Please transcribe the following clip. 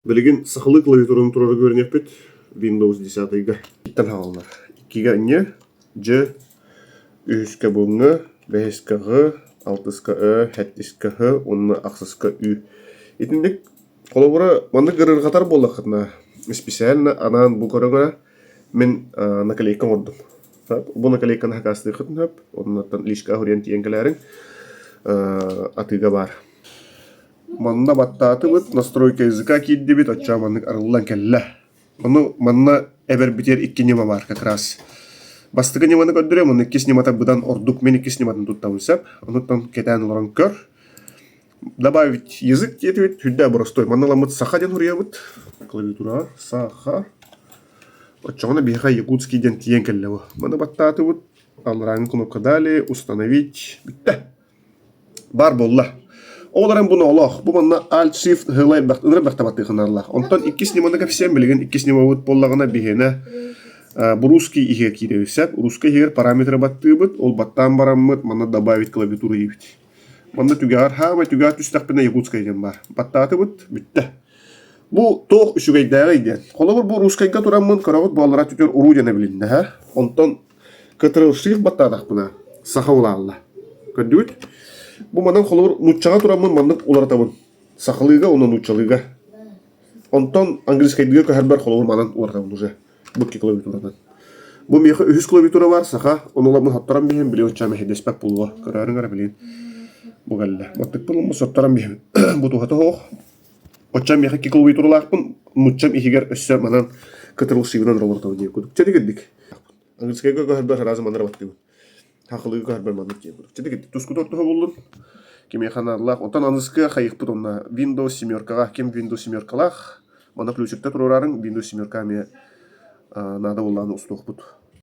Билигин сахалыы клавиатураны турарга үөрэниэхпит Windows 10-га. Иттэн хаалаллар. Иккигэ Н, Дж, үһүскэ Б, бэһискэ Ҕ, алтыска Ө, сэттискэ Һ уонна ахсыска Ү. Итинник холобура маннык ырырҕатар буоллаххытына, специально анаан бу көрөҥө мин наклейка оҥордум. Бу наклейканы хакаастыаххытын сөп, оннуттан личка суруйан тиийэн кэлээриҥ атыыга баар. Манна баттаатыбыт, настройка языка киирдибит, оччоҕо маннык арыллан кэллэ. Ону манна эбэрбитигэр икки ньыма баар как раз. Бастакы ньыманы көрдөрүөм, уонна иккис ньымата быдан ордук. Мин иккис ньыматын туттабын сөп. Онуттан кэтээн олорон көр. Добавить язык диэтибит, сүрдээх боростуой. Манна ыламмыт саха диэн суруйабыт. Клавиатураҕа саха. Оччоҕуна биһиэхэ якутский диэн тиийэн кэллэ бу. Маны баттаатыбыт, алларааҥҥы кнопка далее, установить. Бүттэ. Баар буолла. Ол эрэн бу ноолоох. Бу манна Alt Shift ыла элбэх ынырык элбэхтэ баттыахынааллаах. Онтон иккис ньыманы кэпсиэм билигин иккис ньымабыт буоллаҕына биһиэнэ бу русский иһигэр киирэбит сөп. Русский иһигэр параметры баттыыбыт. Ол баттаан бараммыт манна добавить клавиатуру диибит. Манна түгэҕэр хаамай түгэҕэр түстэхпинэ якутскай диэн баар. Баттаатыбыт бүттэ. Бу туох үчүгэйдээҕий диэн. Холобур бу русскайга тураммын көрөҕүт буоллара түтүр уруу диэн эбилиннэ һэ. Онтон Кытырылшыых баттаатахпына, саха улаалла. Көрдүгүт? Бу манан холобур нууччаҕа тураммын маннык уларытабын. Сахалыыга уонна нууччалыыга. Онтон английскайдыыга көһөрбөр холобур манан уларытабын уже. Бу икки клавиатуранан. Бу миэхэ үһүс клавиатура бар, саха. Ону ыламмын сотторон биһин, били оччо мэһэйдэспэт буолуо. Көрөөрүҥ эрэ билигин. Бу кэллэ. Маттыкпын ылыммын сотторон биһин. Бу туһата суох. Оччо миэхэ икки клавиатуралаахпын, нууччам иһигэр өссө манан кытырылшыыбынан уларытабын диэн курдук. Чэ дигирдик. Английскайга көһөрбөр сразу манна баттыыбын. Хахылыга көһөрбөр маннык диэн курдук. Чэ тускуту ортоһо буллун. Кимиэхэ наадалаах. Онтон аныскыга хайыхпыт онно Windows семеркаҕа. Ким Windows семеркалаах, манна ключикта туруораарыҥ Windows семерка эмиэ наада буоллаҕына устуохпут.